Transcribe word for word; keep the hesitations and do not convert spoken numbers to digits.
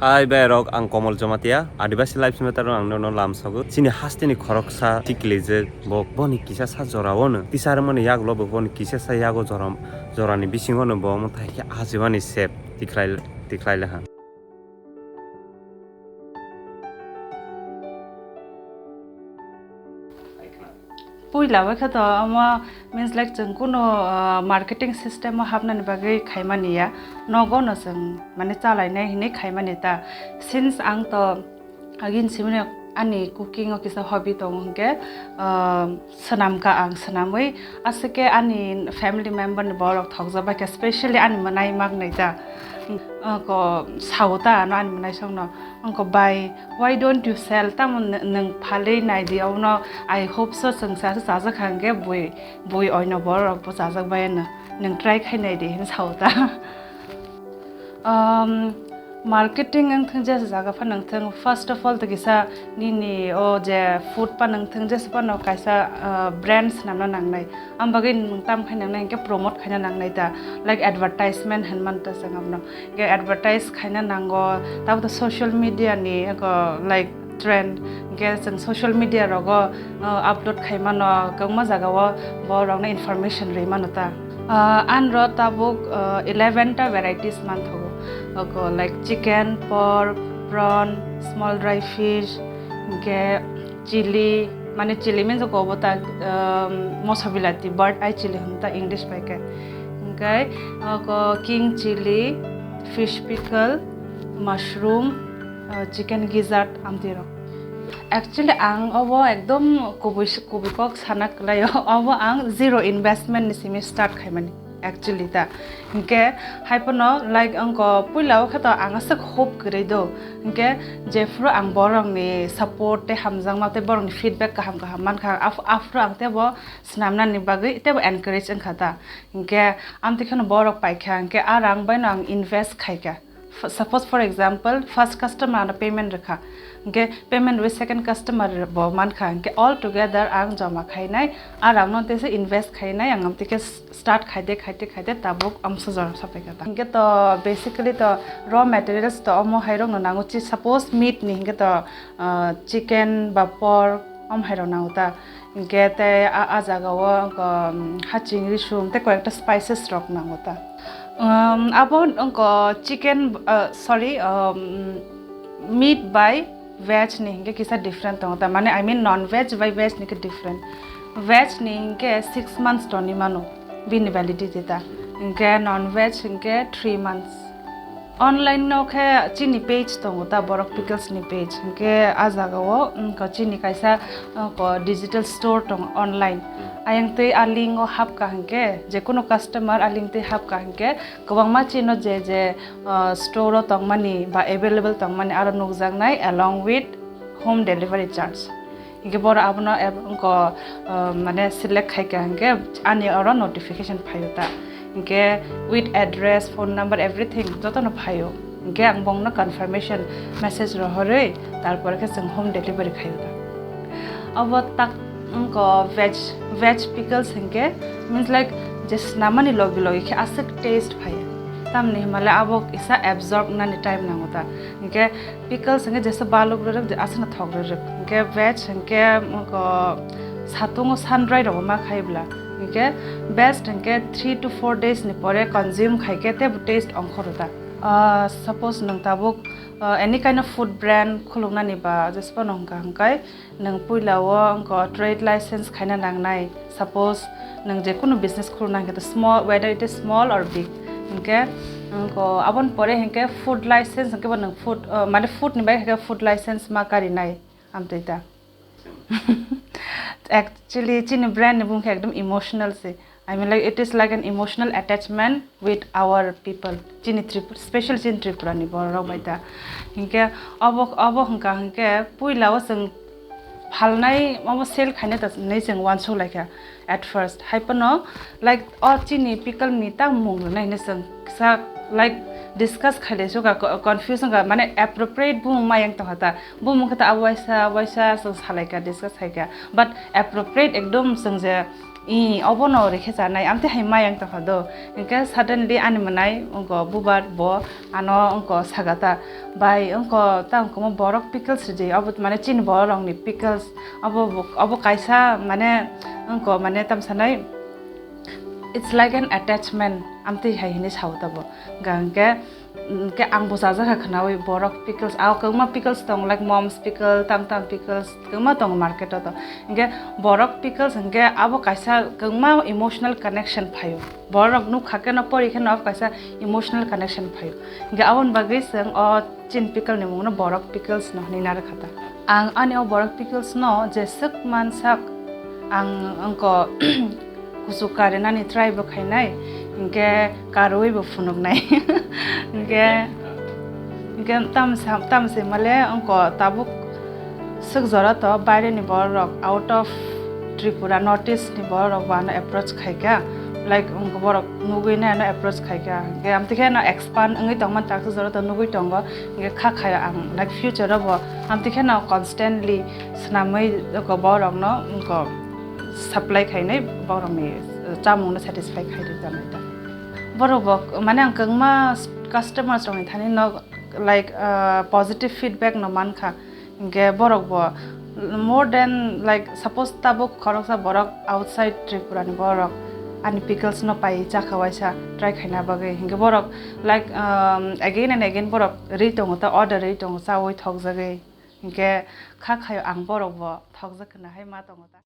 Ai bai rok, ang Komol Jamatia, Adibasi Lives Matter o ang nono lam sogo. Chini hasteni khoroksa tiklijak, bo boni kisa sa jora o no. Tisa rwmani yagulo bo boni kisa sa yago jora, jorani bisingo no bo omo thai khe ajibani sep tikhlai, tikhlai laha. Puila bai khe to omo means like chwng kuno, ah, marketing system o hapnani bagwi khaimani ya, nogo no chwng mane chalainai hinwi khaimani ta. Since ang to agin simino ani cooking o kisa hobby tongo hwnkhe, ah, swnamkha ang, swnamwi aswk khe ani family member ni borok thokjak bai kha, specially ani mwnai magnai ta. Ko sao ta ano ani mwnai songno. Wngkha, "Bai, why don't you sell?" Tamo n-, nwng phalwi naidi, abono I hope so, chwng sa se chajak kha hwnkhe bui, bui oino borok bo chajak bai no. Nwng try khai naidi, hini sao ta. Um, marketing wng thung jesa jaga pha nang thung, first of all, to kisa nini o je food pa nang thung, jesa pa no kaisa, uh, brand swnamna nangnai. Am bagwi nwng tam khai nangnai hwnkhe promote khaina nangnai ta, like advertisement hinman ta chwng abono. Ge advertise khaina nango, tabo to social media ni eko, like, trend. Ge chwng social media rogo, uh, upload khai mano, kwbangma jaga o borok no information rwi mano ta. Uh, anro tabuk, uh, eleven ta varieties manthogo. Oko, like, chicken, pork, prawn, small dry fish, ge chili, mane chili means oko obo ta, um, moso bilati, bird eye chili hwn ta English bai khe. Hwnkhe oko king chili, fish pickle, mushroom, uh, chicken gizzard amtwi rok. Actually ang obo ekdom kubui, kubui kok sana kwlaio. Obo ang zero investment ni simi start khaimani. Actually ta. Hwnkhe hai phano, like, wngkha puila o khe to ang aswk hope kwrwi do. Hwnkhe jephru ang borokni support tei hamjakma tei borokni feedback kaham kaham mankha, af-, aphuru ang teibo swnamnani bagwi teibo encourage wngkha ta. Hwnkhe amtwi kheno borok paikha, hwnkhe a rang baino ang invest khaikha. F-, suppose, for example, first customer ano payment rwkha, hwnkhe payment rwui second customer bo mankha, hwnkhe all together ang joma khainai, a rangno tesa invest khainai, ang amtwi khe s-, start khaide, khaide, khaide, tabuk amsa jora sapai kha ta. Hwnkhe to basically to raw materials to omo hai rokno nango, chi-, suppose meat ni hwnkhe to, ah, chicken ba pork, om hai rok nango ta. Hwnkhe tei a, a jaga o, um, haching risum tei koi ekta spices rok nango ta. Um, abo wngkha chicken, uh, sorry, um, meat bai veg ni hwnkhe kisa different tongo ta. Mane, I mean, non veg bai veg ni khe different. Veg ni hwnkhe six months toni mano bini validity ta. Hwnkhe non veg hwnkhe three months. Online no khe chini page tongo ta, borok pickles ni page. Hwnkhe a jaga o, wngkha chini kaisa, wngkha digital store tongo online. Ayang twi a link o hapkha hwnkhe, jekunu customer a link twi hapkha hwnkhe, kwbangma chino je je, uh, store o tongmani ba available tongmani aro nukjaknai along with home delivery charge. Hingke borok abono app wngko, uh, mane select khaika hingke ani oro notification phaio ta. Hingke with address, phone number, everything jotono phaio. Hingke ang bongno confirmation message rohorwi, tarpore khe chwng home delivery khaio ta. Abo tak wngko veg, veg pickles hingke means like je snamani logi logi khe aswk taste phaio. Tamni hwnmale abo kisa absorb nani time nango ta. Hingke pickles hingke jesa baluk rwrwk, je aswkno thok rwrwk. Hingke veg hingke, wngkha satungo sun dry rogo ma khai bwla. Hingke best hingke three to four days ni pore consume khaikhe tebo taste ongkhoro ta. Ah, suppose nwng tabuk, ah, any kind of food brand khuluknani ba jesphano hwnkha hwnkhe nwng puila o wngkha trade license khaina nangnai. Suppose nwng jekunu business khulukna hwnkhe to small, whether it is small or big, hingke wngkha aboni pore hingke food license hingke bo nwng food, uh, mane food ni bai hingke food license ma karinai amtwi ta. Actually chini brand ni bumung khe ekdom emotional se. I mean, like, it is like an emotional attachment with our people. Chini Trip-, special chini Tripura ni borok rok bai ta. Hingke obo, obo hingka hingke puila o chwng phalnai, obo sale khainai ta hinwi chwng uansuk laikha at first. Hai phano, like, o chini pickle ni ta mung rwnai hinwi chwng kisa, like, discuss khailai suka, co-, confuse wngkha, mane appropriate bumung ma yang tongkha ta. Bumung khe ta abo waisa, waisa chwng salaikha, discuss khaikha. But appropriate ekdom chwng je I, obono rikhe chanai, amtwi hai mayang tongkha do. Hinkhe suddenly ani mwnai wngko bubar bo ano wngko sagata, "Bai, wngko ta wngkoma borok pickles ridi, obo mane chini borok rokni pickles, obo bo, obo kaisa mane wngko mane tamsanai, it's like an attachment," amtwi hai hinwi sao tabo. Hinkhe, hinkhe ang bo chajakha khwnaui borok pickles, ah, kwbangma pickles tong, like mom's pickle, tam tam pickles, kwbangma tongo market o to. Hinkhe borok pickles hinkhe abo kaisa kwbangma emotional connection phaio. Borok nukha khe no, pori khe no abo kaisa emotional connection phaio. Hinkhe aboni bagwi chwng o chin pickle ni mungno borok pickles no hinwi narwkha ta. Ang ani o borok pickles no jeswk mansak, ang wngko kuchuk karinani try bo khainai, hinkhe karwi bo phunuknai. Hinkhe, hinkhe tamsa, tamsa male wngko tabuk swk jora to baireni borok, out of Tripura, North East ni borok bo ano approach khaikha, like, wngko borok nugwi nai ano approach khaikha, hinkhe amtwi khe no expand wngwi tongmani taksa jora to nugwi tongo, hinkhe kha khaio ang, like, future o bo amtwi khe no constantly swnamwi wngko borokno wngko supply khainai, borokni chamungno satisfy khainai tongnai ta. Borok bo, mane, ang kwbangma customers rokni thani no, like, ah, positive feedback no mankha. Hinkhe borok bo more than, like, suppose tabuk khoroksa borok outside Tripura ni borok ani pickles no pai chakha waisa try khaina bagwi, hinkhe borok, like, um, again and again borok ri tongo ta, order ri tongo, chaui thokjagwi. Hinkhe kha khaio ang borok bo thokjak khwna hai ma tongo ta.